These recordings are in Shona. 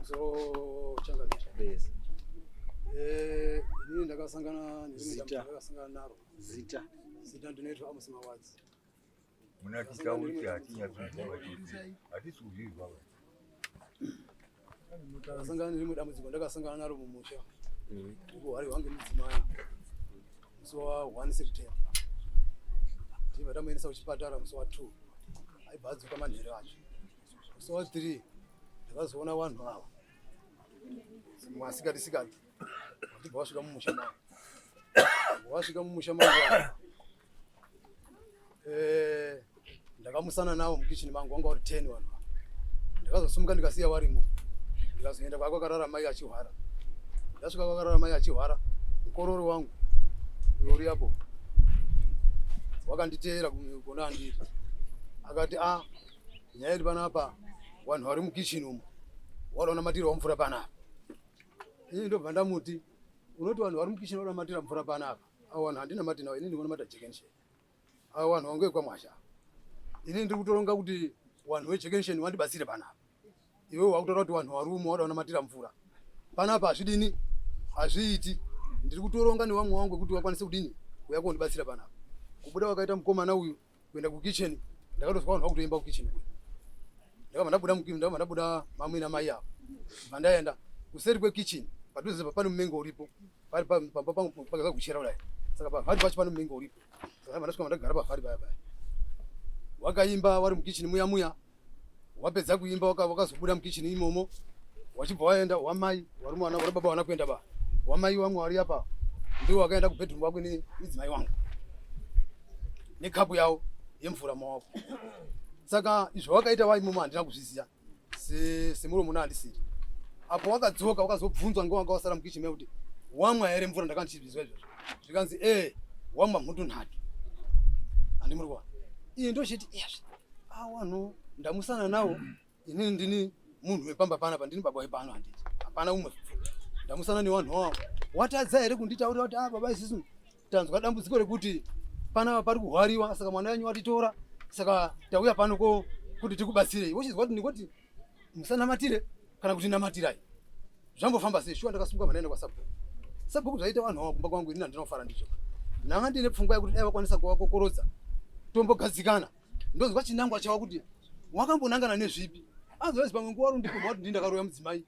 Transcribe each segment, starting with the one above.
Pamusoro changamire. Yes. Eh, inini ndakasangana nerimwe Zita. dambudziko ndakasangana naro. Zita. Zita ndinoitwa Amos Mawadzi. Munatitaurira hatinyatsozviziva chete. Hatisi kuzvinzwa. Ndakasangana nerimwe dambudziko ndakasangana naro mumusha. Ukuhwari hwange mudzimai. Musi wa 1 September. Ndibva tamuendesa kuchipatara musi wa 2. Aibva adzoka manheru acho. Musi wa 3 ndakazoona vanhu ava. Masikati sikati. Vachibva vasvika mumusha mangu. Vasvika mumusha mangu ava. Eh, ndakamusana navo mukichini mangu wanga uri 10 vanhu ava. Ndakazosimuka ndikasiya varimo. Ndikazoenda kwakarara mai achihwara. Ndasvika kwakarara mai achihwara, mukororo wangu uyo uri apo wakanditeera kona andiri. Akati a nyaya iri panapa vanhu vari mukichini umu wadaona matira mvura panapa. Ini ndobva ndamuti unoti vanhu vari mukichini vanoda matira mvura panapa. Avo vanhu handina mati navo ini ndingonamata jekenisheni. Avo vanhu vangu vekwaMwasha. Ini ndiri kutoronga kuti vanhu vejekenisheni vandibatsire panapa. Iwe wakutora kuti vanhu vari umo vanoda kunamatira mvura. Panapa hazvidini, hazviiti. Ndiri kutoronga nevamwe vangu kuti vakwanise kudini kuuya kondibatsira panapa. Kubuda wakaita mukomana uyu kuenda kukitchen, ndakatozwa vanhu vakutoimba kukitchen kuya. Ndakabva ndabuda mukitchen, ndakabva ndabuda mamwe namai avo. Bva ndaenda kuseri kwekitchen, padhuze pane mumengo uripo. Pari pamba pangu pakaza kuchera kudai. Saka pavhari pacho pane mumengo uripo. Saka ndasvika ndagara pavhari paya paya. Wakaimba wari mukitchen muya muya. Wapedza kuimba wakazobuda mukitchen imomo. Wachibva waenda wamai wari mwana wari baba wana kuenda ba. Wamai wangu wari apa. Ndiwo wakaenda kubedroom kwakwe ne mudzimai wangu. Nekapu yawo yemvura maoko. Saka izvo wakaita waimomo handina kuzviziva. Semuromo na handisiri. Apo wakadzoka wakazobvunzwa ngewanga wasara mukitchen meya kuti wamwa here mvura ndakanga ndichizvizwa izvozvo. Zvikanzi eh wamwa mhutu nhatu. Handimuri kuona. Iye ndochiti iyazve awanhu ndamusana nawo inini ndini munhu wepamba panapa ndini baba wepano handiti hapana umwe ndamusana newanhu wawo watadza here kunditaurira kuti ah baba isusu tanzwa dambudziko rekuti panapa pari kuhwariwa saka mwana wenyu watitora saka tauya pano ko kuti tikubatsirei wochizwa kuti ndingoti musanamatire kana kuti namatirai zvambofamba sei shuwa ndakasumuka mhandaenda kwasabhuku sabhuku zvaita vanhu ava kumba kwangu ini handinofara ndicho ndanga ndine pfungwa yekuti dai vakwanisa kuvakokorodza tombogadzikana ndonzwa chinangwa chavo kuti wakambonangana nezvipi otherwise pamwe nguva warundipomha kuti ndini ndakaroya mudzimai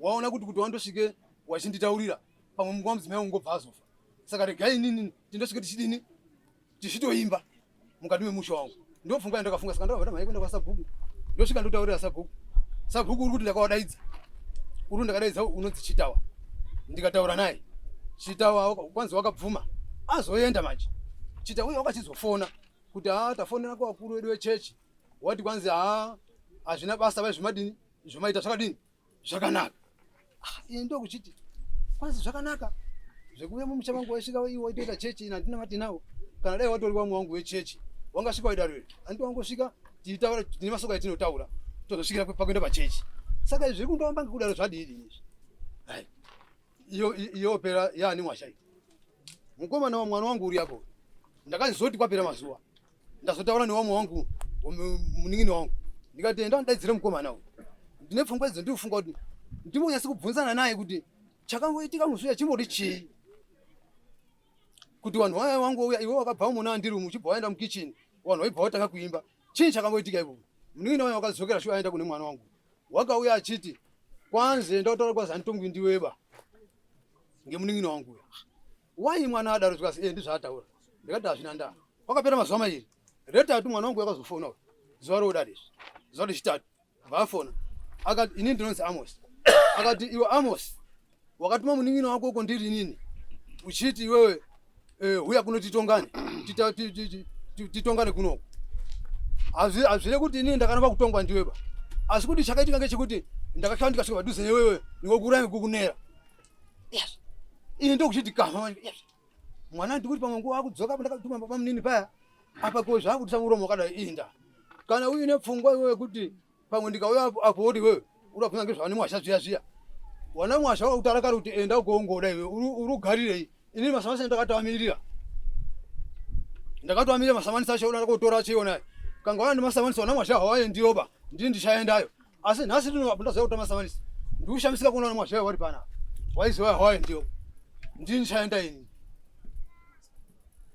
waona kuti kuti wandosvike wachinditaurira pamwe munguva mudzimai ungobva azofa saka regai inini tindosvike tichidini tichitoimba mukati memusha wangu ndopfungwa yandakafunga saka ndakabva ndamhanya kuenda kwasabhuku ndosvika ndotaurira sabhuku sabhuku uri kuti ndakawadaidza uri ndakadaidza unonzi chitawa ndikataura naye chitawa kwanzi wakabvuma azoenda manje chitawa uye wakachizofona kuti haa tafonera kuvakuru vedu vechechi wati kwanzi haa hazvina basa vai zvimadini zvomaita zvakadini zvakanaka ah, ini ndokuchiti kwanzi zvakanaka zvekuuya mumusha mangu waisvika iwe waitoita chechi ini handina mati nawo kana dai watori wamwe wangu wechechi wangasvika waidaro here anditi wangosvika tiitaura tine masoko atinotaura tozosvikira pakuenda pachechi saka izvi zviri kundoamba ngekudaro zvadii dini izvi hai iyo iyo opera yaani mwasha iyi mukomana wa mwana wangu uri apo ndakazoti kwapera mazuva ndazotaura newamwe wangu munin'ini wangu ndikati enda ndidaidzire mukomana uyu ndine pfungwa idzo ndikufunga kuti ndimbonyatsi kubvunzana naye kuti chakangoitika musi uya chimbori chii kuti vanhu vaya wangu uya iwe wakabva muna andiri umu uchibva waenda mukichini vanhu vaibva watanga kuimba chii chakangoitika ipopo munin'ini wayo wakadzokera shuwa aenda kune mwana wangu wakauya achiti kwanzi enda utaura kwazanitongwi ndiweba ngemunin'ina wangu uya wai mwana adaro zvikasi eh ndizvaataura ndikati hazvina ndaa kwakapera mazuva mairi retatu mwana wangu yakazofona uyu zuva roudari izvi zuva rechitatu vaafona akati inini ndinonzi amos akati iwe amos wakatuma munin'ina wako uko ndiri inini uchiti iwewe eh, huya kuno titongane titongane kunoko hazvire kuti inini ndakaramba kutongwa ndiwe ba asi kuti chakaitika ngechekuti ndakasvika ndikasvika padhuze newewe ndikokuuraya ngekukunera yes ini ndokuchiti kama yes mwana ndikuti pamwe nguva akudzoka apo ndakatuma baba munini paya apa ko zvakutisa muromo wakadai inda kana uine pfungwa iwewe kuti pamwe ndikauya apo woti iwewe uri kufunga ngezvaane mwasha zviya zviya wana mwasha wakutara kare kuti enda ukoongoda iwe uri ugarirei inini masamanisi ndakatoamirira ndakatoamirira masamanisi acho unoda kotora chiona kanga wana masamanisi wana mwasha hawaendiyoba ndini ndichaendayo asi nhasi ndino apo ndazoya kutora masamanisi Ndikushamisika kuona mwazhaya wari pana. Waizova hwayi ndiyo. Ndini chaenda ini.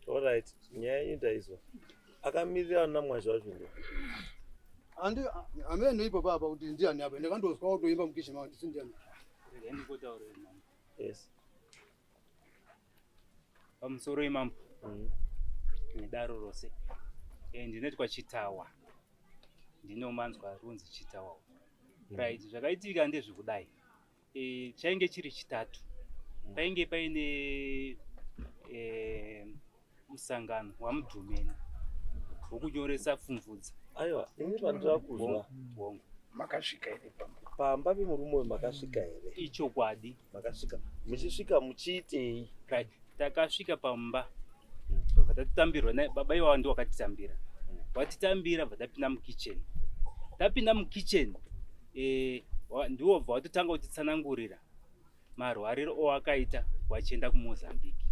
Alright, nyaya yenyu ndaizwa. Akamirira namwazha wacho ndio. Andi amene ipo papa kuti ndiani apa ndakandozwa kutoimba mukishe mawo ndisi ndiani. Regai ndingotaura mambo. Yes. Pamusoro imambo. Nedaro rose. Ndinoitwa Chitawa. Ndinomanzwa runzi Chitawa. Right, zvakaitika ndezvekudai. Chainge chiri chitatu. Painge paine musangano waMudhumeni wokunyoresa pfumvudza. Aiwa, ini pandira kuzwa. Hongu. Makasvika here pamba? Pamba pemurume uyu makasvika here? Ichokwadi. Makasvika. Muchisvika muchiitei? Right. Takasvika pamba. Bva tatambirwa naye baba iwawa ndiwo wakatitambira. Watitambira bva tapinda mukitchen. Tapinda mukitchen ndiwo bva watotanga kutitsanangurira marwariro owakaita wachienda kuMozambique.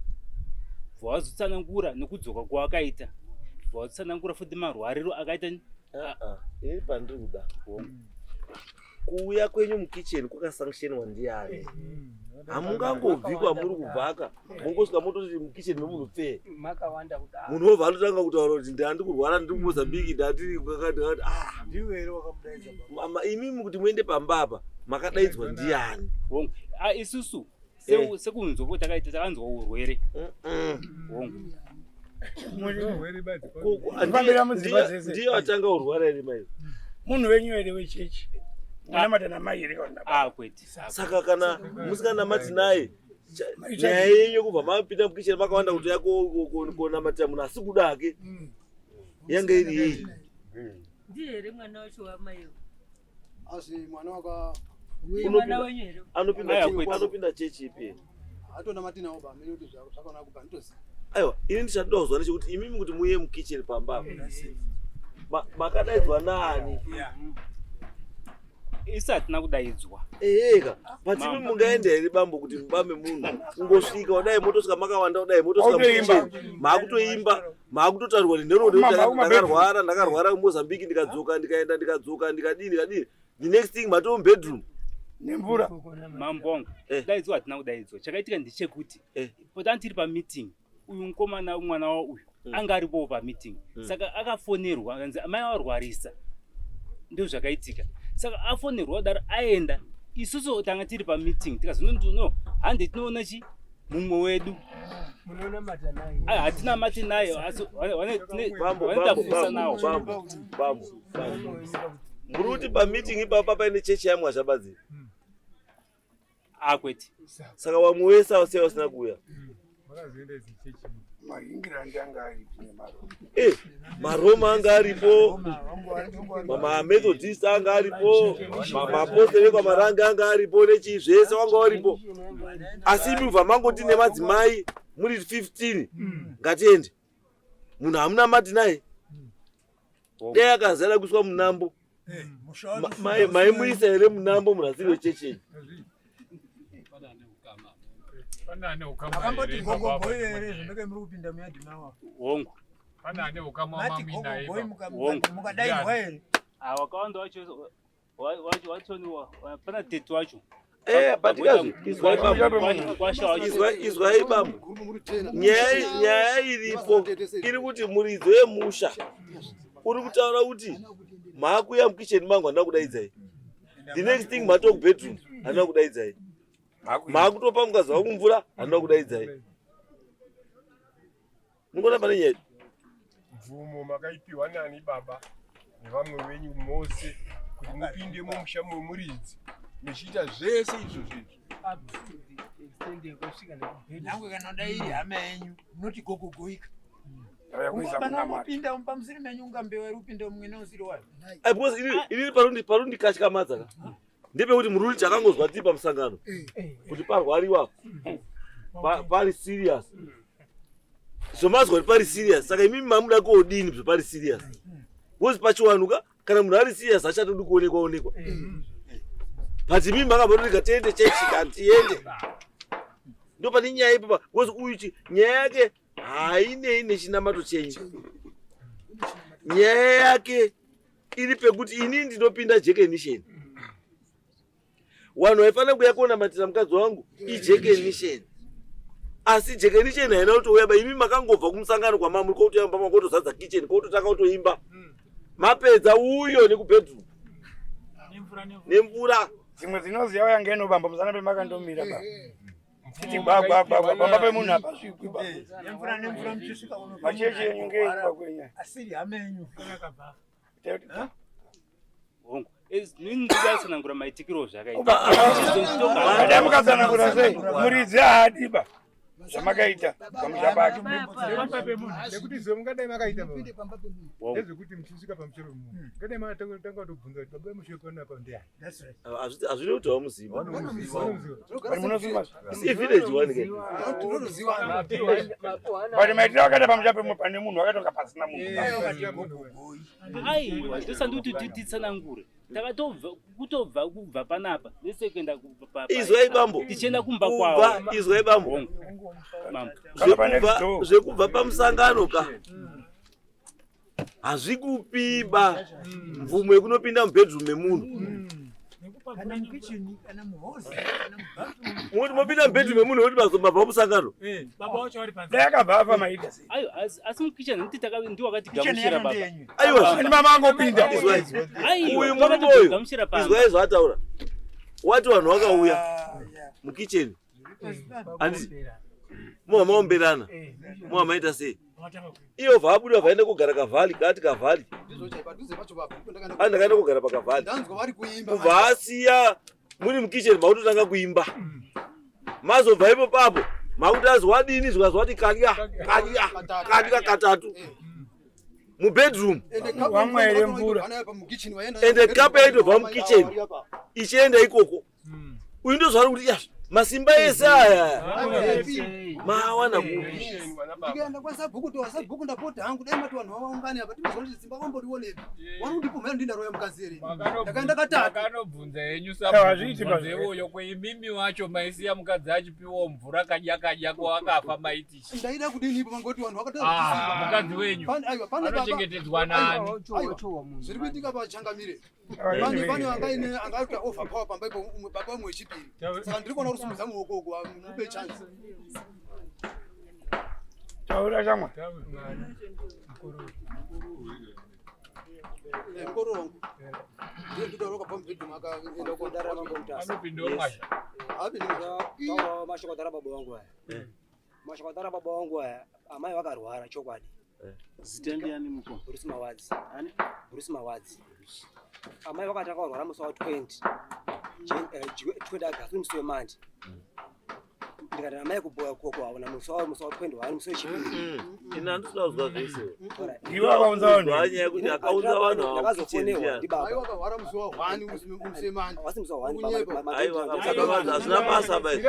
Bva wazotsanangura nekudzoka kwawakaita. Bva wazotsanangura futi marwariro akaita Ini pandiri kuda. Kuuya kwenyu mukitchen kwakasanctionwa ndiani? Hamungangobvi kwamuri kubvaka mongosvika mototi mukitchen memunhu pfee. Makawanda kudaro. Munhu wobva anotanga kutaura kuti ndandi kurwara ndiri kuMozambique ndandiri kwakati ndakati ah. Ndiwe here wakamudaidza baba? Mama, imimi kuti muende pamba apa makadaidzwa ndiani? Hongu. Isusu sekunzwa kuti takaita takanzwa urwere. Hongu. Kufambira mudzimba dzese. Ndiye watanga urwara here mai? Munhu wenyu here wechechi? Munamata namai here kana nababa? Kwete. Saka kana musinganamati naye, nyaya yenyu kubva mapinda mukitchen makawanda kuti yako konamatira munhu asi kuda hake yange iri yei? Ndiye here mwana wacho wamaiwo? Asi mwana waka Mwana wenyu here? Aya, kwete. Anopinda chechi ipi? Hatona matinawo ba mene kuti zvakona kubva nditoziva. Aiwa, ini ndichatoda kuzwa nechekuti imimi kuti muuye mukitchen pamba apa. Makadaidzwa naani? Isu hatina kudaidzwa. Eheka, but imi Mama. mungaenda here bambo kuti mubambe munhu kungosvika kudai motosvika makawanda kudai motosvika Makutoimba. mukitchen makutoimba makutotaurwa nenhoroondo Mama, kuti kuma ndakarwara kuMozambique ndikadzoka ndikaenda ndikadzoka ndikadini ndikadini the next thing matoo mubedroom Nemvura. Mambo wangu, kudaidzwa hatina kudaidzwa. Chakaitika ndechekuti potani tiri pameeting, uyu mukomana mwana wavo uyu anga aripowo pameeting. Saka akafonerwa akanzi amai varwarisa. Ndizvo zvakaitika. Saka afonerwa kudaro aenda, isusu tanga tiri pameeting tikazonoti no, hande tinoona chi mumwe wedu. Munonamata naye. Hatina mati naye asi Bambo, vanoita bambo, fusa bambo, nawo. bambo, bambo, bambo. Muri kuti pameeting ipapa paine chechi yaMwazhabadzi? Kwete. Saka vamwe wese avo sei vasina kuuya? MaEngland anga aripo nemaRoma. MaRoma anga aripo, maMethodist anga aripo, maapostoli ekwaMarange anga aripo, nechii zvese wanga waripo. Asi imi kubva mangoti nemadzimai muri 15 ngatiende. Munhu hamuna mati naye. Dai akazara kuiswa munambo. Maimuisa here munambo munhu asiri wechechi? Akamboti gogo here zvinenge muri kupinda muyadhi mawa. Hongu. Mati gogo Hongu. mukadaidzwa here? Wakawanda wacho wacho pana tete wacho. Patikazve, izwai bambo. Kwasha wacho. Izwai bambo. Nyaya iripo iri kuti muridzo yemusha uri kutaura kuti maakuya mukitchen mangu handina kudaidzai. The next thing matoo kubedroom handina kudaidzai. Maakutopa mukadzi wangu mvura handina kudaidzai. Munoona pane nyaya? Mvumo makaipiwa nani baba nevamwe venyu mose kuti mupinde mumusha memuridzi muchiita zvese izvozvo izvi? Nyangwe kana dai iri hama yenyu munoti gogogoika. Ndauya kuisa Pana kunamata. kupinda pamusiri menyu ungambewa iri kupinda mumwe neusiri wayo. Because ini parundikatyamadza ka ndepekuti mururi chakangozwa tiri pamusangano kuti parwariwa pari serious. Zvomazwa kuti pari serious, saka imimi mamuda koodini zvepari serious? Because pachiwanuka kana munhu ari serious achatodi kuonekwa onekwa. But imimi makamboti tiende chechi katiende. Ndo pane nyaya ipopa because uyu nyaya yake hainei nechinamato chenyu. Nyaya yake iri pekuti inini ndinopinda jekenisheni. Vanhu vaifanira kuuya konamatira mukadzi wangu ijekenisheni, asi jekenisheni haina kutouya ba. Imi makangobva kumusangano kwamamuri kotoyamba makotozadza kitchen, kototanga kutoimba, mapedza uyo nekubedroom nemvura. Dzimwe dzinoziya uya ngeno bambo musana pemakandomira ba titi gwagwagwagwa pamba pemunhu hapasvikwi ba. Nemvura nemvura muchisvika kuno. Machechi enyu ngeenyu kwenya. Asiri hama yenyu. Hongu, inini ndikatsanangura maitikiro zvakaita. Kada mukatsanangura sei, muridzi haadi ba zvamakaita pamusha pake. Nekuti izvo mungadai makaita baba ndezvekuti muchisvika pamusoro pemunhu ngadai makatanga kutobvunza kuti baba vemushe panapa ndiani. Hazvidi kuti vamuziva. But ivillage one ke. But maitiro akaita pamusha pemunhu pane munhu akatonga pasina munhu. Aiwa, ndosandi kuti titsanangure. Takatobva kutobva kubva panapa nese kuenda Izwai bambo. Tichienda kumba Kubva kwavo. Izwai bambo. Mambo. Zvekubva pamusangano ka hazvikupiba mvumo yekunopinda mubedroom memunhu. Kana mukicheni, kana muhozi, kana mubathroom. Muti mopinda mubedroom memunhu wekuti mazobva pamusangano. Baba wacho vari panze. Dai akabva afa maita sei? Ayo, asi mukicheni nditi ndiwakatigamuchira baba. Aiwa. Ani mama angopinda. Izwai. Aiwa, Uyu murume uyu wakatigamuchira pamba. izwai zvaataura. Wati vanhu vakauya mukicheni, handiti muha maomberana, muha maita sei, iyo bva abuda vaenda kugara kavhali kati kavhali. Ndizvo chai padhuze pacho baba ndipo ndakaenda. Ani ndakaenda kugara pakavhali. Ndanzwa vari kuimba. Kubva asiya muri mukicheni, makutotanga kuimba. Mazobva ipo papo makuti azi wadini, zvikazwati kadya kadya kadya katatu mubedroom. Ende kapu Wamwa here mvura? vana pa mukicheni vaenda. Ende kapu yaitobva mukicheni ichienda ikoko. Uyu ndozvaari kuti ya masimba ese aya maawana kupi? Ndikaenda kwasabhuku to wasabhuku, ndapota hangu, dai mati vanhu vavaungane apa timazwa kuti simba kwamborionepi. Wari kundipumhera ndindaroya mukadzi here? Ndakaenda katatu. Makanobvunza henyu Aiwa, hazviiti sabhuku pazvo. iwoyo kweimimi wacho maisiya mukadzi achipiwawo mvura kadya kadya kwawakafa maiti chi? Ndaida kudini ipo mangoti vanhu Ah, mukadzi wenyu Pane aiwa, pane baba anochengetedzwa nani? Aiwa, zviri kuitika pachangamire, pane angaine angaita overpower pamba ipo, umwe baba umwe wechipiri. Saka ndiri kuona kusimudza muoko uku, mupe chance. Taura shamwa. Mukoro wangu ndiye nditaura wakabva mubedroom akaenda Anopindawo mwazha. Apinde. Mashoko atara baba wangu aya, mashoko atara baba wangu aya, amai vakarwara chokwadi. Zita ndiani muko? Bruce Mawadzi. Ani? Bruce Mawadzi. Amai vakatanga kurwara musi wa 20 20 August, musi wemanje. Ndikati amai kuboya koko hauna musi wa 21, musi wechipiri. Ine handisina kuzwa zvese. Iwe akaunza vanhu. Nyaya yekuti akaunza vanhu ava mukicheni Ndakazofonewa ndiani? ndibaba. Aiwa, akahwara musi wa 1 musi wemanje. Wasi musi wa 1. Kunyepa. Aiwa, akaunza vanhu hazvina basa ba izvi.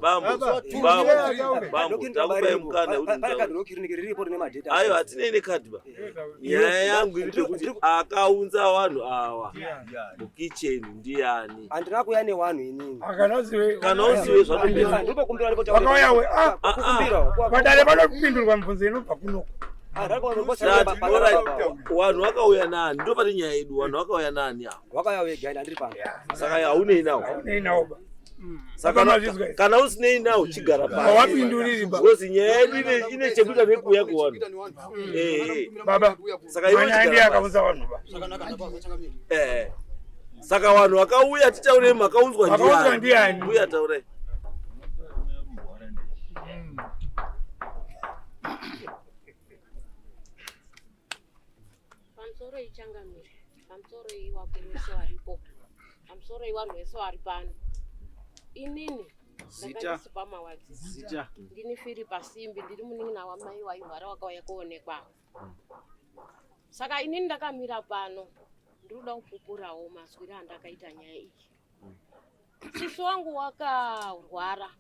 Bambo, bambo, bambo, takupai mukana wekuti mutaure. Kiriniki riripo rine madheta. Aiwa, hatinei nekadhi ba. Nyaya yangu iri pekuti akaunza vanhu ava mukicheni ndiani? Handina kuuya newanhu inini. Akanaziwe. Kana usiwe zvatopera. Ndiripokumbira. Vakauya we ah. Kukumbira. Padare panopindurwa mibvunzo inobva kunoko. Tati, alright, vanhu vakauya nani? Ndo pane nyaya yedu, vanhu vakauya nani ava? Wakauya wega, ende handiri pano. Saka haunei nawo. Haunei nawo ba. Saka Mazvizwa izvi. kana usinei nawo chigara pasi. Hawapinduriri ba. Because nyaya yedu ine chekuita nekuuya kuvanhu. Baba, Saka iwe mwana ndiye chigara pasi. akaunza vanhu ba. Saka vanhu vakauya titaurei, makaunzwa Makaunzwa ndiani? Uya taurai. Pamusoro ichangamire, pamusoro iwakuru wese waripo, pamusoro iwanhu wese wari pano. Inini Zita. ndakandisipa Mawadzi. Zita. Ndini Firipa Simbi, ndiri munin'ina wamai waihwara wakauya kuonekwa. Saka inini ndakamira pano ndiri kuda kupupurawo mazwiro andakaita nyaya iyi. Sisi wangu wakarwara,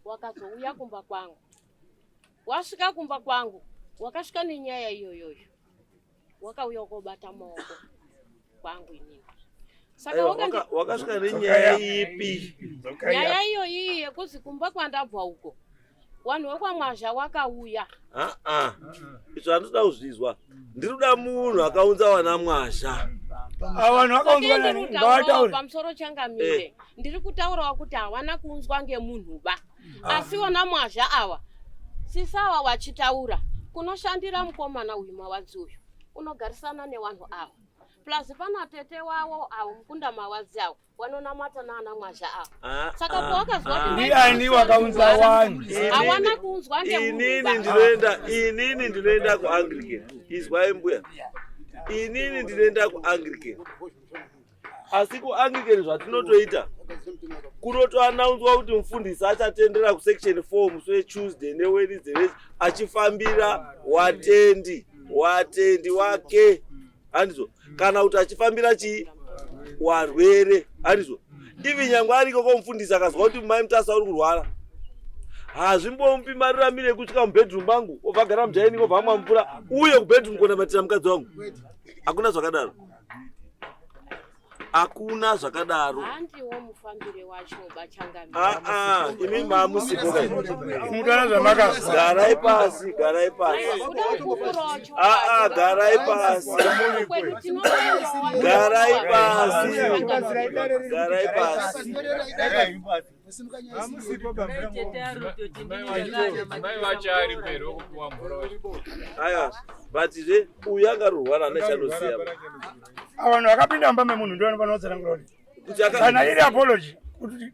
wakazouya kumba kwangu. Wasvika kumba kwangu, wakasvika nenyaya iyoyoyo, wakauya kobata maoko kwangu inini. Saka Aiwa, wakasvika nenyaya ipi? Nyaya iyoyi yekuzi kumba kwandabva uko vanhu vekwamwazha wakauya. Aa, izvo handinoda kuzvizwa. Ndiri kuda munhu akaunza vana mwazha. Ava vanhu vakaunzwa nani? Ngavataure. Pamusoro changamire, ndiri kutaurawo kuti hawana kuunzwa ngemunhu ba, asi wona mwazha awa sisawa wachitaura kunoshandira mukomana uyu Mawadzi uyu unogarisana newanhu awa, plus pana tete wawo awo mukunda Mawadzi awo wanonamata naana mwazha awa. Saka pawakazwa kuti Ndiani wakaunza wanhu? Hawana kuunzwa ngemunhu Inini ba. ndinoenda, inini ndinoenda kuAnglican. Izwai mbuya, inini ndinoenda kuAnglican, asi kuAnglican zvatinotoita kunotoanaunzwa kuti mufundisi achatendera kusection 4 musi weTuesday neWednesday vese achifambira watendi wake, handizvo? Kana kuti achifambira chii, warwere, handizvo? Ivi nyangwe ariko komufundisi akazwa kuti mai Mutasa uri kurwara, hazvimbomupi maruramiro ekusvika mubedroom mangu, obva agara mudining, obva amwa mvura, uye kubedroom kunamatira mukadzi wangu. Hakuna zvakadaro, hakuna zvakadaro. Handiwo mufambire wacho bachangamire. Aa, imi mamusipo kai. Mutaura zvamakazwa. Garai pasi, garai pasi. Kuda kupupurawo. Aa, garai pasi. Kwedu tinoendawo. Garai pasi, garai pasi. Mai vacho ari mberi wokupiwa mvura wacho. Aiwa, but zve uyu angarorwara ana chanoziya. Ava vanhu vakapinda mumba memunhu ndivo vanofanira kutsanangura kuti Kuti kana iri apology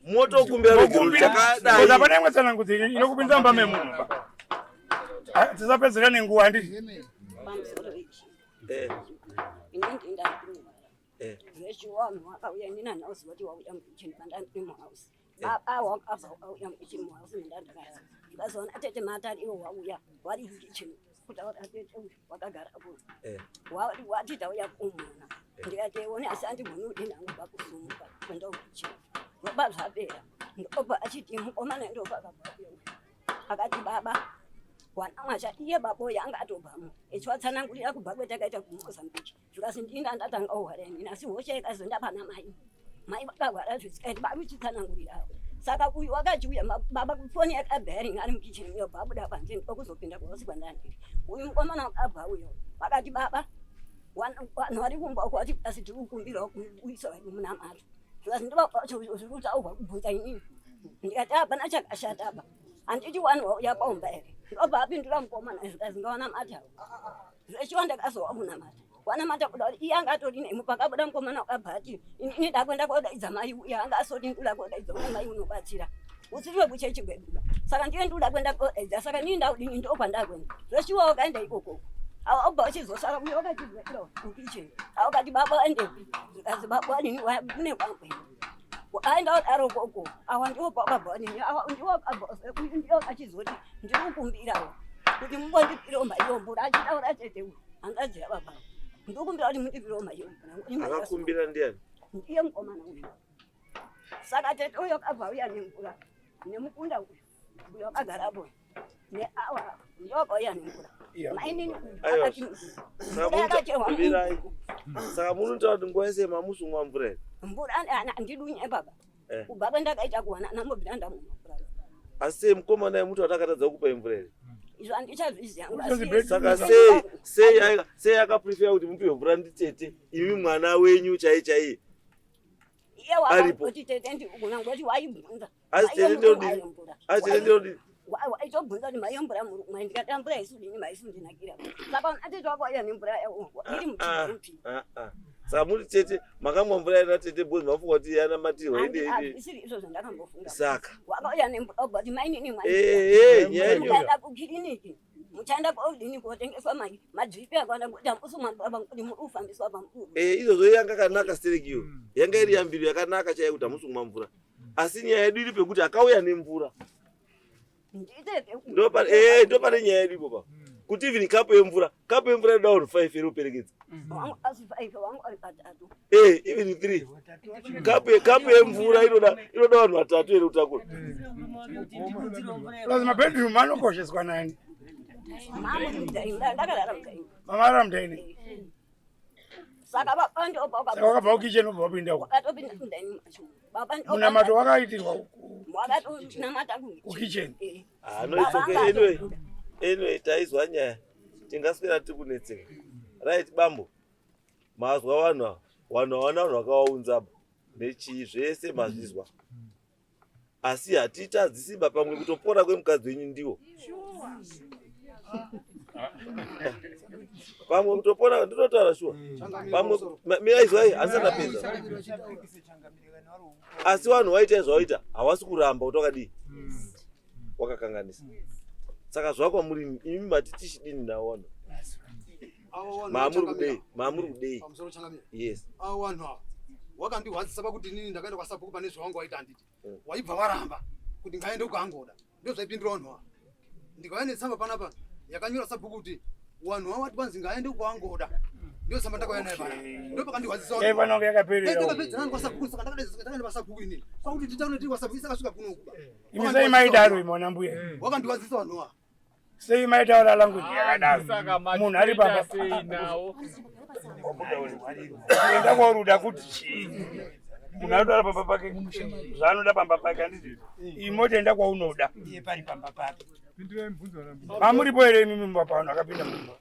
motokumbira regero chakadai. Hapana imwe tsanangudzo inokupinza mumba memunhu ba. Ah, tisapedzera nenguva, handiti? Pamusoro ichi. Inini ndandiri zvechiwanhu wakauya, inini handina kuziva kuti wauya mukicheni pandandiri muhouse. Baba wakabva wakauya mukicheni, muhouse mandandagara, ndikazoona tete matari iwo wauya wari mukicheni kutaura tete uyu wakagara po. Wati tauya kumuna, ndikati iwone, asi andigoni kuti ndangu kusumuka kuenda kukicheni. Ndoba zvapera, ndoba achiti mukomana ndoba akabva uya uyu akati baba wana mwasha iye baba uyu anga atobvamo echiwatsanangurira kubva kwetakaita kuMozambique. Zvikasi ndina ndatanga kuhwara inini, asi hosha ikazoenda pana mai, mai vakahwara zvisikaiti varuchitsanangurirawo. Saka uyu wakachiuya baba foni yakabhering ari mukicheni yobva abuda panze, ndokuzopinda kuhosi kwandandiri. Uyu mukomana wakabva uyo wakati baba vanhu vari kumba uko vati asi tiri kukumbirawo kuisa munamato. Zvikasi ndovazviri kutaurwa kubvunza inini, ndikati hapana chakashata apa, handiti wani wauya paumba here? Ndobva apindura mukomana zvikasi ngawanamata zvechiwa. Ndakazowa kunamata, wanamata kuda kuti iye anga atori nemi. Pakabuda mukomana wakabva ati inini ndakuenda kodaidza mai uya anga asoti ndoda kodaidza une mai unobatsira usiri wekuchechi kwedu, saka ndiye ndoda kuenda kodaidza, saka inini ndaudini? Ndokwandakuenda zveshuwa. Wakaenda ikoko awa obva uchizosara uyo wakachizwaira mukicheni awa kati baba endepi? Zvikanzi baba wanini kune kwangwe aenda kudaro koko. Awa ndiwo pakabva wanini, awa ndiwo akabva uyu ndiwo achizoti ndiri kukumbirawo kuti mumbondipirawo maiyo mvura, achitaura tete uyu hanzvadzi yababa, ndikumbira kuti mundipirawo maiyo mvura ngoti mai Akakumbira ndiani? Ndiye mukomana uyu. Saka tete uyo akabva uya nemvura nemukunda uyu, uyo akagarapo neawa ndiwo akauya nemvura mainini uyu. Aiwa. Akati Saka mvura yakacherwa mirai, saka munotaura kuti nguva yese mamusumwa mvura here? Mvura handidunye baba. Kubva kwendakaita kuwana nambobvira ndamwa mvura. Asi sei mukomana yemuti watakatadza kukupa imvura here? Izvo handichazviziva. Saka sei akaprefer kuti mupiwe mvura nditete, imi mwana wenyu chai chaiye Iye aripo? wakati tete ndikugona ngoti waibvunza. Asi tete ndodini? Asi tete ndodini? Waitobvunza kuti maiyo mvura muri kumwa, ndikati mvura isudini maisundinakira. Saka atete wakauya nemvura yawo iri muchimuti. Ah, ah. Saka muri tete makamwa mvura yana tete because mafunga kuti yanamatirwa ide ide? Isiri izvo zvandakambofunga. Saka wakauya nemvura obva kuti mainini Nyaya iyoyo. mukaenda kukiriniki, muchaenda kodini kotengeswa madripi akawanda kuti hamusumwa mvura kuti muri kufambiswa pamuru. Izvozvo yanga kanaka stereki iyo, yanga iri yambiro yakanaka chaiyo kuti hamusi kumwa mvura, asi nyaya yedu iri pekuti akauya nemvura. Nditete. Ndopane nyaya yedu ipopa, kuti even kapu yemvura inoda vanhu 5 iri kuperekedza. Wangu asi 5, wangu ari patatu. Even 3 kapu yemvura inoda vanhu vatatu here kutakura? Plus mabedroom anokosheswa nani? Mama mudining, ndakarara mudining. Mama ara mudining. Saka baba ndopa Saka wakabva kukicheni ubva wapinda uko? Wakatopinda mudining macho baba. Munamato wakaitirwa Wakatonamata. Kukicheni? Ah, no, it's okay. Anyway, taizwa nyaya, tingaswera tiri kunetseka. Right, bambo, mazwa vanhu ava. Vanhu hawana vanhu vakawaunza nechii zvese mazvizwa. Asi hatitadzisiba pamwe kutopora kwemukadzi wenyu ndiwo. Pamwe kutopora ndinotaura shuwa. Pamwe mirai izwai handisati ndapedza. Asi vanhu waita zvawaita hawasi kuramba kuti wakadii? Wakakanganisa. Saka zvakwamuri imi mati tichidini nawo vanhu? Maamuri kudei? Maamuri kudei? Yes. Avo vanhu ava wakandihwadzisa pakuti inini ndakaenda kwasabhuku pane zvawanga waita handiti. Waibva waramba kuti ngaende ukaangoda. Ndozvaipindura vanhu ava. Ndikauya netsamba panapa yakanyora sabhuku kuti vanhu ava wati kwanzi ngaende kwaangoda. Ndio tsamba ndakauya nayo pana. Ndio pakandihwadzisa vanhu. Yaifanira kunge yakaperera. Eh, takapedzerana kwasabhuku saka ndakaenda kwasabhuku inini. Kwakuti titaure tiri kwasabhuku isakasvika kuno kuba. Imi sei maidaro imi wana mbuya? Wakandihwadzisa vanhu ava. Sei maitaura language yakadaro? Munhu ari pamba. Sei nawo? Enda kwauri kuti chii? Munhu anotaura pamba pake zvaanoda pamba pake handiti? Imi enda kwaunoda. Iye pari pamba pake. Mamuripo here imi mumba pano akapinda mumba?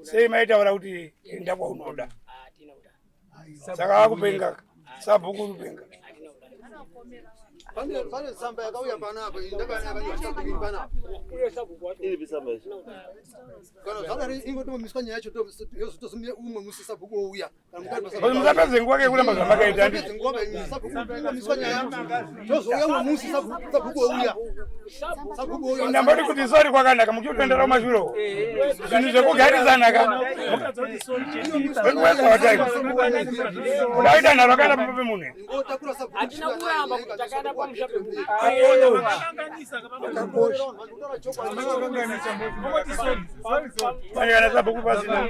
Sei maitaura kuti enda kwaunoda? Saka akupenga. Sabhuku kupenga. Pane pane tsamba yakauya panapa iyi ndakauya nayo sabhuku iri panapa. Iri tsamba iyi. Kana zvadari ingotomiswa nyaya yacho yozotozomira umwe musi sabhuku wouya. Kana mukati But musapedze nguva yekuramba zvamakaita handiti? Musapedze nguva imi sabhuku ingomiswa nyaya. Tozouya umwe musi sabhuku wouya. Sabhuku wouya. Ndamboti kuti sorry kwakanaka muchitendera kumashure uko. Zvinhu zvekugarisana ka. Don't waste our time. Kuda kuita nharo akaenda pamba pemunhu. Hatina kuramba kuti takaenda pamusha pemunhu. Pane kana sabhuku pasina.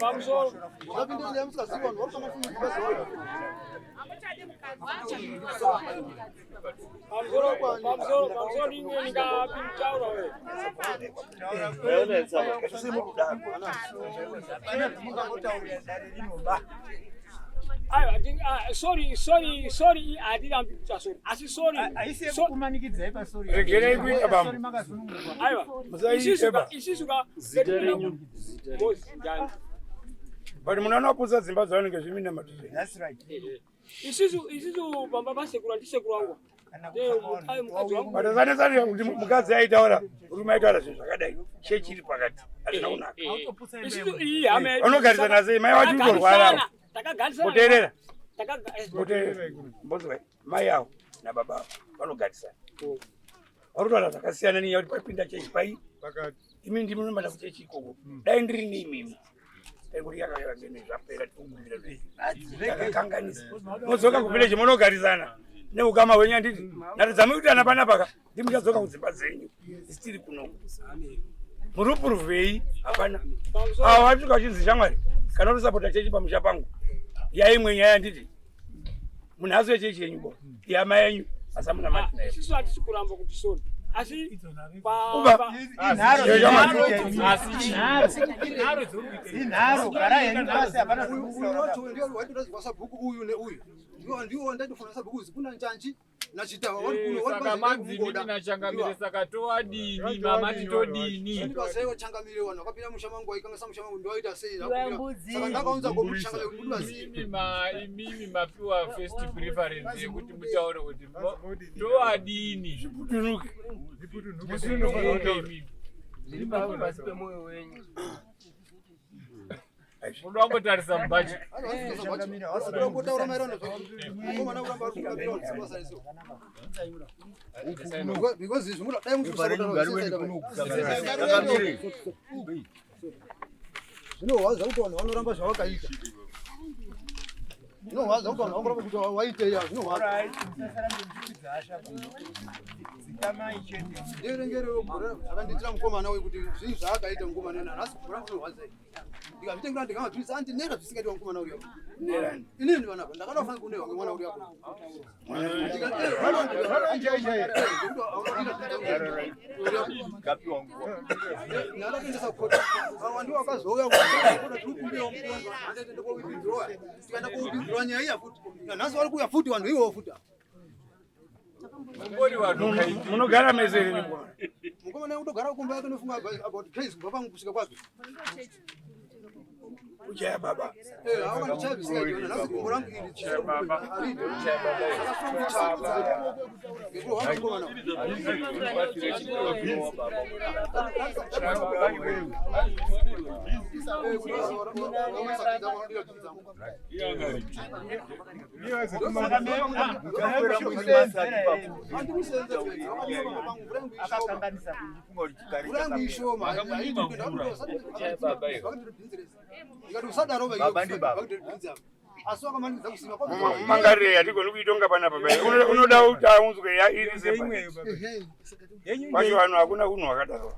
Pamusoro rimwe ndingapitaura we. Aiwa, sorry, sorry, sorry, hatirambi kuita sorry. Asi sorry. Haisi yekukumanikidzai pasori. Regerai kuita bambo. Aiwa. Musaite ba. Isusu ka. Zita renyu. Moses Njani. But munhu anoputsa dzimba dzavanenge zviminamato zvenyu. That's right. Isusu isusu pamba pasekuru andisekuru wangu. Mukadzi wangu. But asanetsana kuti mukadzi aitaura, murume aitaura zvinhu zvakadai. Chechi iri pakati. Hazvina kunaka. Isusu iyi hama yedu. Vanogarisana sei? Mai vacho utorwara. Takagarisana. Kuteerera. Takagarisana. Kuteerera. Mbozwa mai avo nababa avo vanogarisana. Varikutaura zvakasiyana nenyaya kuti papinda chechi pai. Imi ndimi munomanda kuchechi ikoko. Dai ndiri neimimi. Dai kuti yakauya ngene zvapera tikukumbira zvakakanganisa. Modzoka kuvillage munogarisana neukama hwenyu handiti. Ndati kuitana panapa ka ndimi muchadzoka kudzimba dzenyu. Isu tiri kunoku. Muri hapana. Ava vasvika vachinzi shamwari kana uri chechi pamusha pangu. Yaimwe nyaya handiti. Munhu asiye chechi yenyu bo. Yama yenyu asamuna mati nayo. Isusu hatisi kuramba kuti sorry. Asi Uba. Inharo, gara henyu pasi hapana Uyu wacho ndio waitoda kwasabhuku uyu neuyu. Ndio ndio ndaitofanira sabhuku uzi kuna njanji nachitawa wari kuno wari Saka manzi mimi nachangamire saka towadini mama titodini. Ndikasewa changamire vanhu vakapinda musha mangu vaikangasa musha mangu ndowaita sei Vambudzi. saka ndakaunza gomo changamire kuti mubazive. Imimi ma imimi mapiwa first preference yekuti mutaure kuti towadini. Zviputunuke. Musununguke imimi. Zviri pasi pemoyo wenyu. Munoda kungotarisa mubhachi. Kutaura maererano mukomana kuramba ari kutungamira vanhu sebasa rese. Because izvi muda dai Zvinorwadza kuti vanhu vanoramba zvavakaita. Zvinorwadza kuti vanhu vanoramba kuti waitei zvinorwadza. Ndiverengerewo gore zvakandiitira mukomana uyu kuti zvinhu zvaakaita mukomana uyu nhasi gore rangu rinorwadza iri. Ndikazvitengera ndikamabvisa andinera zvisingaiti mukomana uyu. Inini vanapa ndakatofanira kunerwa ngemwana uri apo. Ndakatoendesa kukota. Ava ndivo vakazouya kukota tiri kumbira handiende kowithdrawa. Tikaenda kowithdrawa nyaya iya futi. Nanhasi vari kuuya futi vanhu ivovo futi. Munogara mese here nemukoma? Mukomana kutogara kumba yake nofunga about case kubva pangu kusvika kwake. Kuchaya baba. Eh, hawa ndichaya zvisingaiti. Nhasi gumbo rangu iri Chaya baba. Chaya baba. Ngekuti wangu mukomana. Asi wakamanikidza kusima Mangarire hatigoni kuitonga panapa bai. Unoda kuti aunzwe ya iri sepa. Kwacho vanhu hakuna unhu hwakadaro.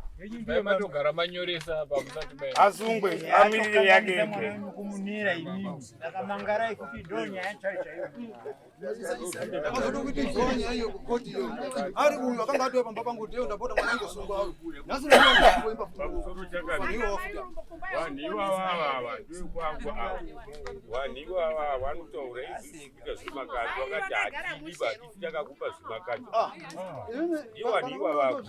Mai matogara manyoresa apa musati mai. Asungwe amirire yake ege. Kumunira imini saka mangarai kuti ndo nyaya chaiyo chaiyo. Akazoda nyaya iyo kukoti iyo ari uyu akanga atouya pamba pangu ndiyo ndapota mwana angosungwa nhasi ndakuimba iwo wafuta Vanhu ivava ndekwangu ava. Vanhu ivava vanotaura izvi zvimakadzi vakati hatidi batisi takakupa zvimakadzi. Ivo vanhu ivava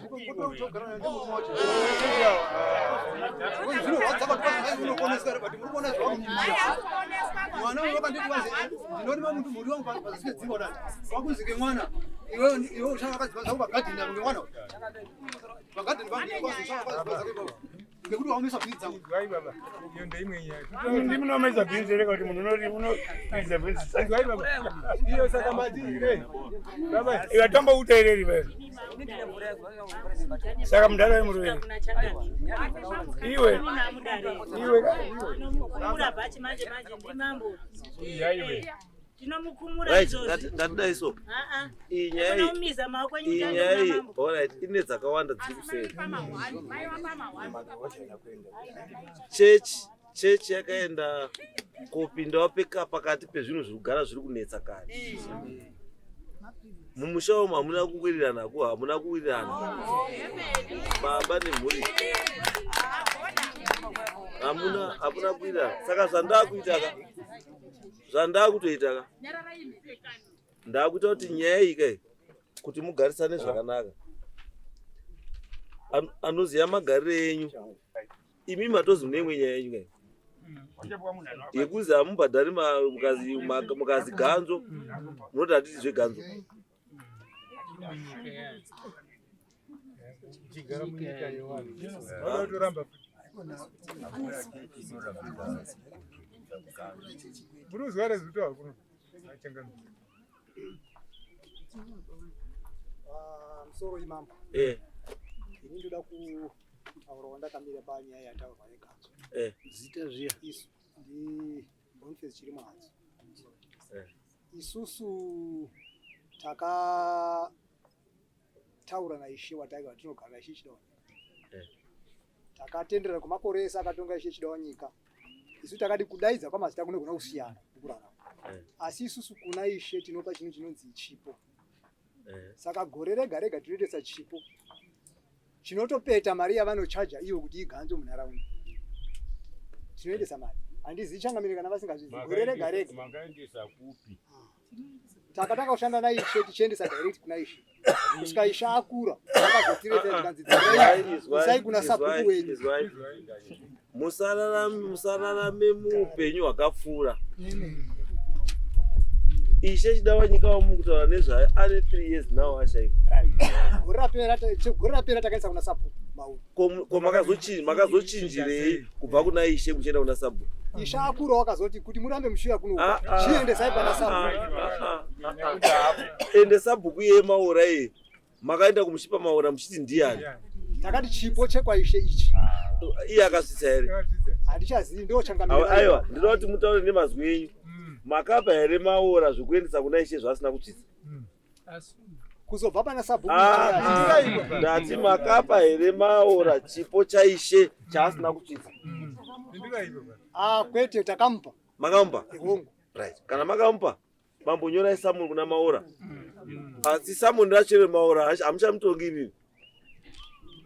mwana uyu wakanditi wazi ndinorima muntu mhuri wangu pazike dzimba dani wakuzike mwana iwe iwe ushaka akadzipa zvako pagadheni apo ngemwana uyu pagadheni pangu kwazi ushaka akadzipa zvako ipapo ngekuti waomesa bhinzi dzangu Ndimi munomedza bhinzi here kuti munhu unoti unomedza bhinzi. Iyo saka mati eh baba Iwe tombouteereri wewe. Saka mudhara wemurume. Iwe. Iwe. Tinomukumura bhachi manje manje ndimambo. Yaiwe. Tinomukumura Right, izvozvi. ngatidai so. Ah ah. Iyi nyaya iyi- Unomiza maoko enyu iyi tange nyaya iyi, kuna mambo. alright, ine dzakawanda dziri kuseri. Chechi, chechi yakaenda kopindawo peka pakati pezvinhu zviri kugara zviri kunetsa kare. Mumusha umu hamuna kuwirirana ko hamuna kuwirirana. Baba nemhuri. Hamuna hamuna kuwirirana. Saka zvandakuita ka zvandakutoita ka ndakuita kuti nyaya iyi kai kuti mugarisane zvakanaka. Anoziva magariro enyu imi matozi mune imwe nyaya yenyu kai yekuzi hamubhadhari mukazi ganzo munoti hatiti zveganzo Chigara munyika yevanhu. Vanoda kutoramba futi. Muri kuzwa here zviri kuno? Achangamira. Musoro imambo. Eh. Ini ndoda kutaura ndakamira panyaya yataurwa yeganzo. Eh. Zita zviya. Isu ndi Boniface Chirimahanzi. Eh. Isusu takataura naishe wataiva tinogara naishe Chidawanyika. Eh. Takatenderera kwemakore ese akatonga ishe Chidawanyika. Isu takadi kudaidza kwamazita kunogona kusiyana mukurarama. Eh. Asi isusu kuna ishe tinopa chinhu chinonzi chipo. Eh. Saka gore rega rega tinoendesa chipo chinotopeta mari yavanochaja ivo kuti iganzo munharaunda. Tinoendesa mari. Handizivi changamire kana vasingazvizivi. Gore rega rega Makaendesa kupi? takatanga kushanda naishe tichiendesa direct kuna ishe kusvika ishe akura akazotireta tikanzi isai kuna sabhuku wenyu. Izwai. Musararame muupenyu hwakapfuura. Ishe Chidawanyika wamuri kutaura nezvayo ane 3 years now ashaika. Gore rapera takaisa kuna sabhuku mauro. Ko makazochinjirei kubva kuna ishe muchienda kuna sabhuku? Ishe akura wakazoti kuti murambe muchiuya kuno Ah, ah. chiendesai pana sabhuku. Ende sabhuku iye maura iye makaenda kumuchipa maura muchiti ndiyani? Takati chipo chekwaishe ichi. Iye akasvitsa here? Handichazivi ndo changamire. Aiwa, ndinoda kuti mutaure nemazwi enyu. Makapa here maura zvekuendesa kuna ishe zvaasina kutsvitsa? Kuzobva pana sabhuku. Ah, ah, ndati makapa here maura chipo chaishe chaasina kutsvitsa? Ah, kwete takamupa. Makamupa? Hongu. Right. Kana makamupa, mambo nyorai samuni kuna maura. Asi samuni racho remaura hamuchamutongi inini.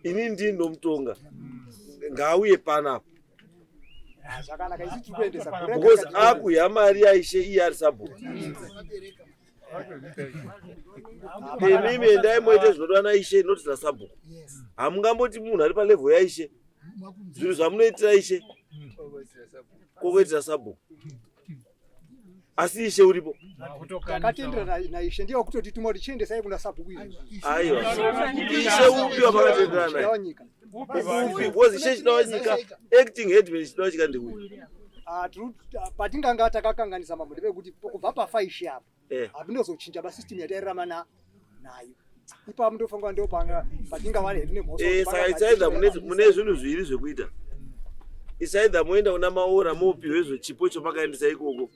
Inini ndini ndomutonga. Ngaauye panapa. Zvakanaka isu tiri kuendesa gore rega Because rega tinoendesa. akuya mari yaishe iye ari sabhuku. Imimi endai moite zvinodiwa naishe, not nasabhuku. Hamungamboti munhu ari palevel yaishe zvinhu zvamunoitira ishe kwokuitira sabhuku, asi ishe uripo. Takatendera naishe, ndiye wakutotituma kuti chiendesai kuna sabhuku izvi. Aiwa, ishe upi wamakatenderana naye? Chidawanyika. Upi? Because ishe Chidawanyika, acting headman Chidawanyika ndeuyu. Ah, patinganga takakanganisa, mambo, ndepekuti kubva pafa ishe apa hapindozochinja pasystem yatairarama nayo ipapo. Ndofunga ndopanga patingava hedu nemhosva. Saka it's either mune zvinhu zviviri zvekuita. It's either moenda kuna Maora, mopiwe zvechipo chomakaendesa ikoko,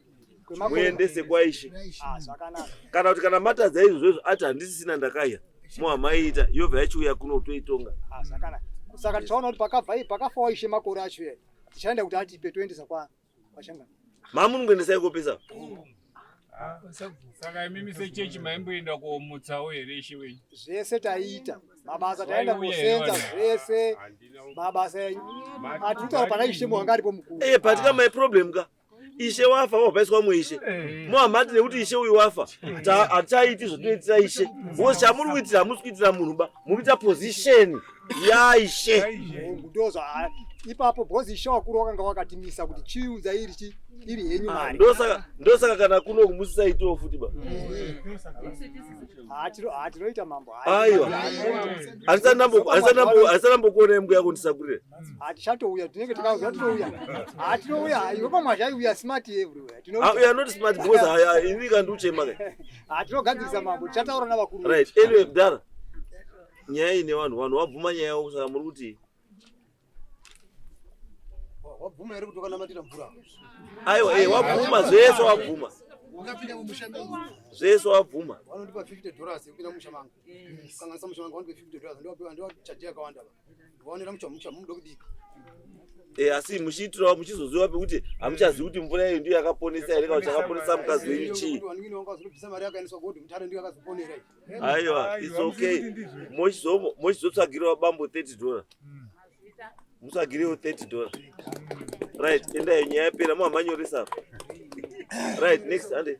muendese kwaishe. Ah, zvakanaka. Kana kuti kana matadza izvozvo, ati handisisina ndakaiya, mohamaiita yobva yachiuya kuno toitonga. Ah, zvakanaka. Saka tichaona kuti pakabva pakafawo ishe makore acho ere, tichaenda kuti atipe toendesa kwashangana. Mamunongoendesa ikopesa. Saka imimi sechechi maimboenda komutsawo here ishe wenyu? Zvese taiita mabasa, taenda Waiuya kosenza here? zvese mabasa atitaura pana ishe wanga aripo mukuru. Patika my problem ka, ishe wafa, wapaiswa muishe, mohamati nekuti ishe uyu wafa, hatichaiti zvatinoitira ishe, because chamuri kuitira, hamusi kuitira munhu ba, muri kuita position yaishe. Hongu, ndozva ipapo, because ishe wakuru wakanga wakatimisa kuti chiunza iri chi iri henyu mari. Ndosaka kana kuno kumusisaitiwo futi ba. Ah, tinoita, mambo. Aiwa, handisati ndambokuonai mbuya kundisakurira. Hatichatouya, tinenge tikaziva tinouya. Ah, tinouya iwe pamwazha, we are smart everywhere. Ah, we are not smart because haya ini kandiuchema ka. Ah, tinogadzirisa, mambo, tichataura navakuru. Right, anyway, mudhara, nyaya ine vanhu vabvuma nyaya yavo, saka muri kuti Wabvuma here kuti wakanamatira mvura? Aiwa, wabvuma zvese, wabvuma zvese, wabvuma. Vanondipa $50 yekupinda musha mangu, kukanganisa musha mangu. Vanondipa $50, ndiwachaji yakawanda, ndiwaonera musha muda kudika. Asi muchiitirawo muchizoziva pekuti hamuchazivi kuti mvura iyo ndiyo yakaponesa here kana kuti chakaponesa mukadzi wenyu chii. Vanhu vakazobvisa mari yakaendeswa kodi mutare, ndiyo yakazoponera iyi. Aiwa, it's okay. Mochizotsvagirawo bambo $30, mutsvagirewo $30. Right, endai, nyaya yapera, muhamanyoresa. Right, next, ande.